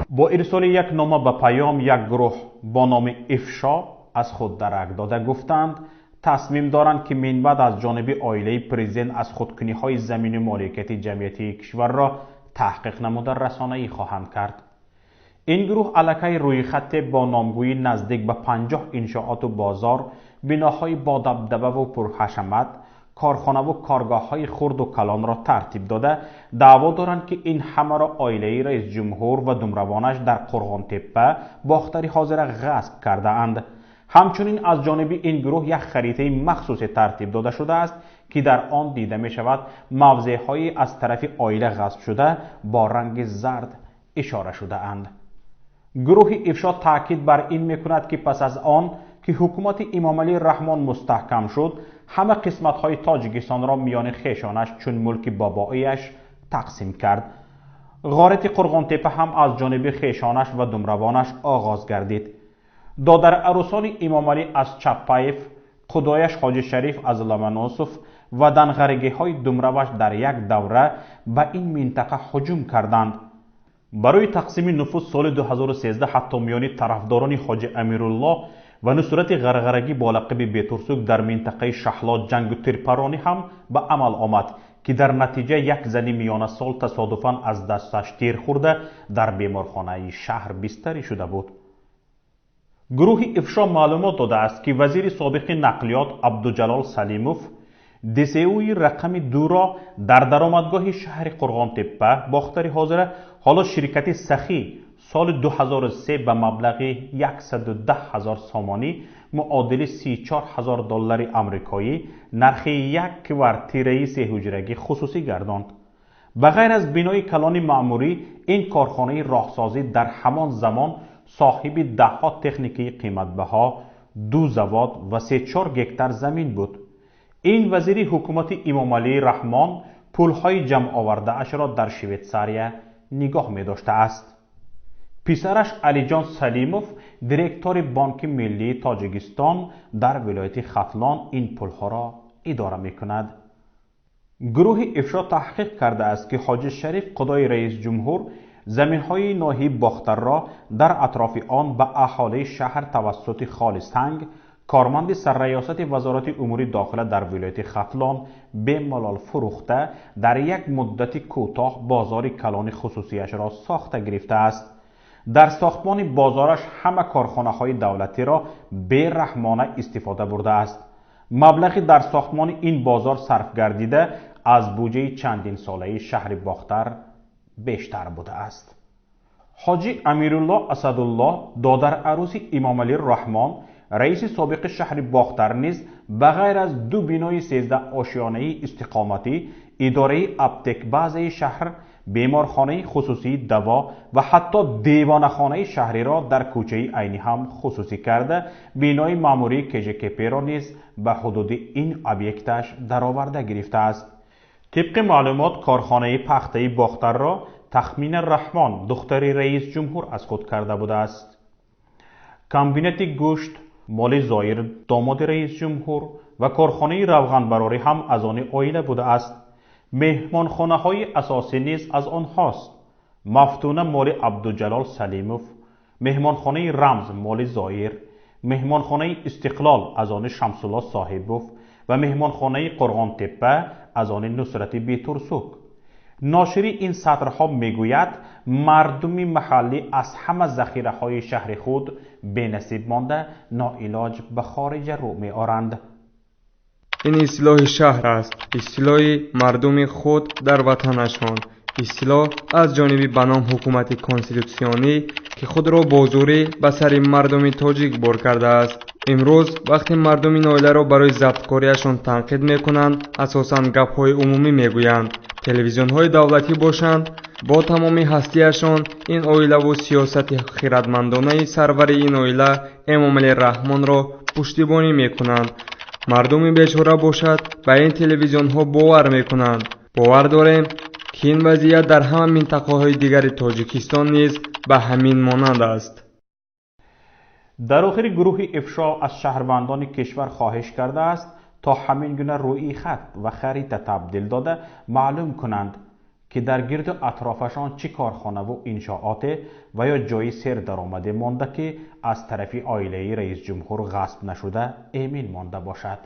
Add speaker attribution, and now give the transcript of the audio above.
Speaker 1: Бо ирсоли як нома ба паём як гурӯҳ бо номи Ифшо аз худ дарак дода гуфтанд, тасмим доранд, ки минбаъд аз ҷониби оилаи президент аз худкуниҳои замину моликияти ҷамъиятии кишварро таҳқиқ намуда расонаӣ хоҳанд кард. Ин гурӯҳ аллакай рӯйхате бо номгӯӣ наздик ба 50 иншооту бозор, биноҳои бодабдабаву пурҳашамат, корхонаву коргоҳҳои хурду калонро тартиб дода, даъво доранд, ки ин ҳамаро оилаи раисҷумҳур ва думравонаш дар Қурғонтеппа, Бохтари ҳозира, ғасб кардаанд. Ҳамчунин аз ҷониби ин гурӯҳ як харитаи махсусе тартиб дода шудааст, ки дар он дида мешавад мавзеъҳои аз тарафи оила ғасбшуда бо ранги зард ишора шудаанд. Гурӯҳи Ифшо таъкид бар ин мекунад, ки пас аз он ки ҳукумати Имомалӣ Раҳмон мустаҳкам шуд, ҳама қисматҳои Тоҷикистонро миёни хешонаш чун мулки бобоияш тақсим кард. Ғорати Қурғонтеппа ҳам аз ҷониби хешонаш ва думравонаш оғоз гардид. Додарарӯсони Имомалӣ аз Чаппаев, худояш Ҳоҷи Шариф аз Ломоносов ва данғаригиҳои думраваш дар як давра ба ин минтақа ҳуҷум карданд. Барои тақсими нуфуз соли 2013 ҳатто миёни тарафдорони Ҳоҷи Амируллоҳ ва Нусрати Ғарғарагӣ бо лақаби Бетурсук дар минтақаи Шаҳло ҷангу тирпаронӣ ҳам ба амал омад, ки дар натиҷа як зани миёнасол тасодуфан аз дасташ тир хӯрда дар беморхонаи шаҳр бистарӣ шуда буд. Гурӯҳи Ифшо маълумот додааст, ки вазири собиқи нақлиёт Абдуҷалол Салимов ДСУи рақами 2-ро дар даромадгоҳи шаҳри Қурғонтеппа, Бохтари ҳозира, ҳоло ширкати Сахӣ, соли 2003 ба маблағи 110 ҳазор сомонӣ, муодили 34 ҳазор доллари амрикоӣ, нархи як квартираи сеҳуҷрагӣ хусусӣ гардонд. Ба ғайр аз бинои калони маъмурӣ, ин корхонаи роҳсозӣ дар ҳамон замон соҳиби даҳҳо техникаи қиматбаҳо, ду завод ва 3-4 гектар замин буд. Ин вазири ҳукумати Имомалӣ Раҳмон пулҳои ҷамъовардаашро дар Швейтсария нигоҳ медоштааст. Писараш Алиҷон Салимов, директори Бонки миллии Тоҷикистон дар вилояти Хатлон, ин пулҳоро идора мекунад. Гурӯҳи Ифшо таҳқиқ кардааст, ки Ҳоҷи Шариф, худои раисҷумҳур, заминҳои ноҳияи Бохтарро дар атрофи он ба аҳолии шаҳр тавассути холи санг, корманди сарраёсати Вазорати умури дохила дар вилояти Хатлон, бемалол фурӯхта, дар як муддати кӯтоҳ бозори калони хусусияшро сохта гирифтааст. Дар сохтмони бозораш ҳама корхонаҳои давлатиро бераҳмона истифода бурдааст. Маблағи дар сохтмони ин бозор сарф гардида аз буҷаи чандинсолаи шаҳри Бохтар бештар будааст. Ҳоҷи Амируллоҳ Асадуллоҳ, додарарӯси Имомалӣ Раҳмон, раиси собиқи шаҳри Бохтар, низ ба ғайр аз ду бинои 13 ошёнаи истиқоматӣ, идораи аптекбазаи шаҳр, беморхонаи хусусии Даво ва ҳатто девонахонаи шаҳриро дар кӯчаи Айнӣ ҳам хусусӣ карда, бинои маъмурии КЖКП-ро низ ба ҳудуди ин объекташ дароварда гирифтааст. Тибқи маълумот, корхонаи пахтаи Бохтарро Тахмина Раҳмон, духтари раисҷумҳур, аз худ карда будааст. Комбинати гӯшт моли Зоир, домоди раисҷумҳур, ва корхонаи равғанбарорӣ ҳам аз они оила будааст. Меҳмонхонаҳои асосӣ низ аз онҳост. Мафтуна моли Абдуҷалол Салимов, меҳмонхонаи Рамз моли Зоир, меҳмонхонаи Истиқлол аз они Шамсулло Соҳибов ва меҳмонхонаи Қурғонтеппа аз они Нусрати Бетурсук. Ношири ин сатрҳо мегӯяд, мардуми маҳаллӣ аз ҳама захираҳои шаҳри худ бенасиб монда, ноилоҷ ба хориҷа рӯ меоранд.
Speaker 2: Ин истилоҳи шаҳр аст, истилоҳи мардуми худ дар ватанашон, истилоҳ аз ҷониби ба ном ҳукумати конститутсионӣ, ки худро бо зӯрӣ ба сари мардуми тоҷик бор кардааст. Имрӯз вақте мардуми ин оиларо барои забткориашон танқид мекунанд, асосан гапҳои умумӣ мегӯянд. Телевизионҳои давлатӣ бошанд, бо тамоми ҳастиашон ин оилаву сиёсати хиратмандонаи сарвари ин оила Эмомалӣ Раҳмонро пуштибонӣ мекунанд. Мардуми бечора бошад, ба ин телевизионҳо бовар мекунанд. Бовар дорем, ки ин вазъият дар ҳама минтақаҳои дигари Тоҷикистон низ ба ҳамин монанд аст.
Speaker 1: Дар охири гурӯҳи Ифшо аз шаҳрвандони кишвар хоҳиш кардааст, то ҳамин гуна рӯи хат ва харита табдил дода маълум кунанд. Ки дар гирду атрофашон чӣ корхонаву иншооте ва ё ҷои сердаромаде монда, ки аз тарафи оилаи раисҷумҳур ғасб нашуда эмин монда бошад.